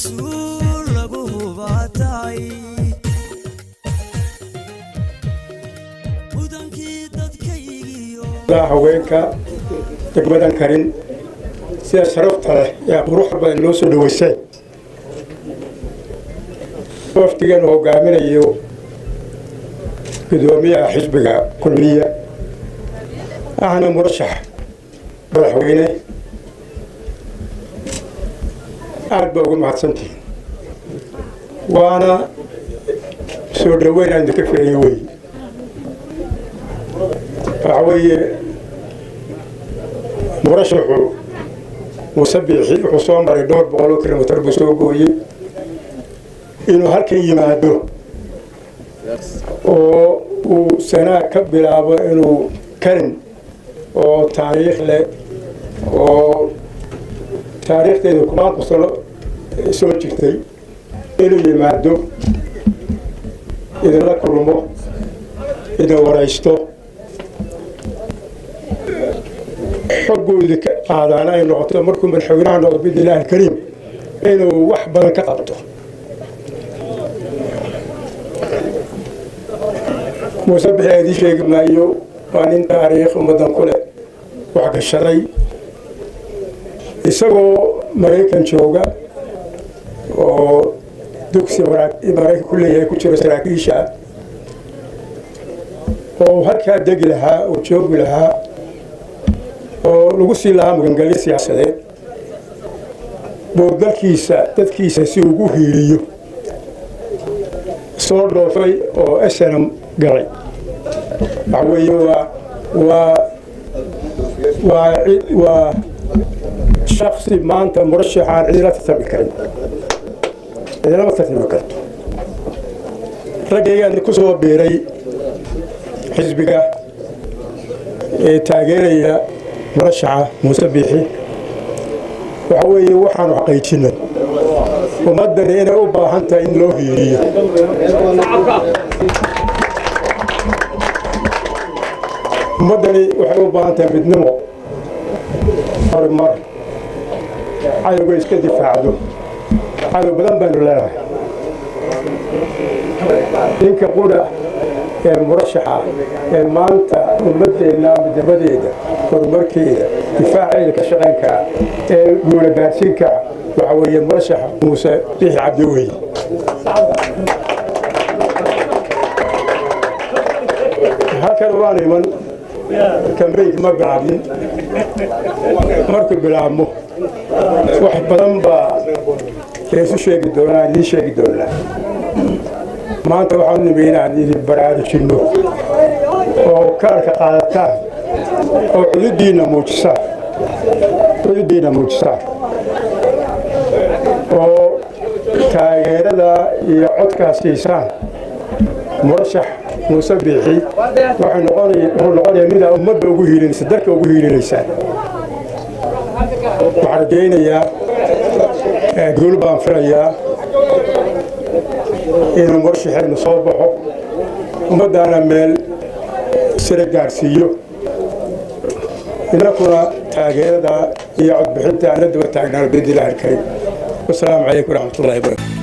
Mas-uul lagu hubaatay mudankii dadkaygiyo Haweenka degmadan Karin sida sharafta leh ee quruxda badan loo soo dhaweysay wafdigan hogaaminayo gudoomiyaha xisbiga Kulmiye, ahna murashax madaxweyne, aad ba ugu mahadsantihiin, waana soo dhaweyn aan idinka filayo. Wey waxa weeye, murashaxu Muuse Biixi wuxuu soo maray dhowr boqol oo kilomitir buu soo gooyey inuu halkan yimaado oo uu Sanaa ka bilaabo, inuu Karin oo taariikh leh oo taariikhdeeda kumaan sano soo jirtay inuu yimaado, idinla kulmo, idin waraysto, xogguu idinka qaadaana ay noqoto markuu madaxweynaha noqdo, biidnillahi alkariim, inuu wax badan ka qabto. Muuse Bixi idiin sheegi maayo, waa nin taariikh ummaddan ku leh, wax gashaday isagoo Maraykan jooga oo dugsi Maraykan ku leeyahay ku jiro saraakiisha oo halkaa degi lahaa oo joogi lahaa oo lagu sii lahaa magangelyo siyaasadeed buu dalkiisa dadkiisa si ugu hiiliyo soo dhoofay oo SNM galay. Waxa weeye waa shaksi maanta murashaxaan cidila tartami karin, cidilama tartami karto. Raggaygaan ku soo biiray xisbiga ee taageeraya murashaxa Muuse Biixi, waxa weeye waxaanu xaqiijinay ummaddani inay u baahan tahay in loo hiiliyo. Ummaddani waxay u baahan tahay midnimo, horumar, cadowga iska difaacdo. Cadow badan baynu leenahay. Ninka qudha ee murashaxa ee maanta ummaddeenna midnimadeeda, horumarkeeda, difaaceeda ka shaqayn kara ee guula gaarsiin kara waxa weeye murashaxa Muuse Biixi Cabdi weeye. Halkan waan iman, kambeynka ma bilaabmin. Markuu bilaabmo wax badan baa laysu sheegi doonaa, idiin sheegi doonaa. Maanta waxaan nimi inaan idin baraarujinno oo kaarka qaadataan oo cududiinna muujisaan, cududiinna muujisaan oo taageerada iyo codkaa siisaan murashax Muuse Biixi. Wuxuu noqonayaa midaa ummadda ugu hiilinaysa, dalka ugu hiilinaysaan. Waxaan rajaynayaa guul baan filayaa inuu murashaxeenu soo baxo, ummaddaana meel sare gaarsiiyo, inakuna taageerada iyo codbixinta aan la daba taagnaano biidnillahi alkariim. Wasalaamu calaykum waraxmatullahi wabarakatu.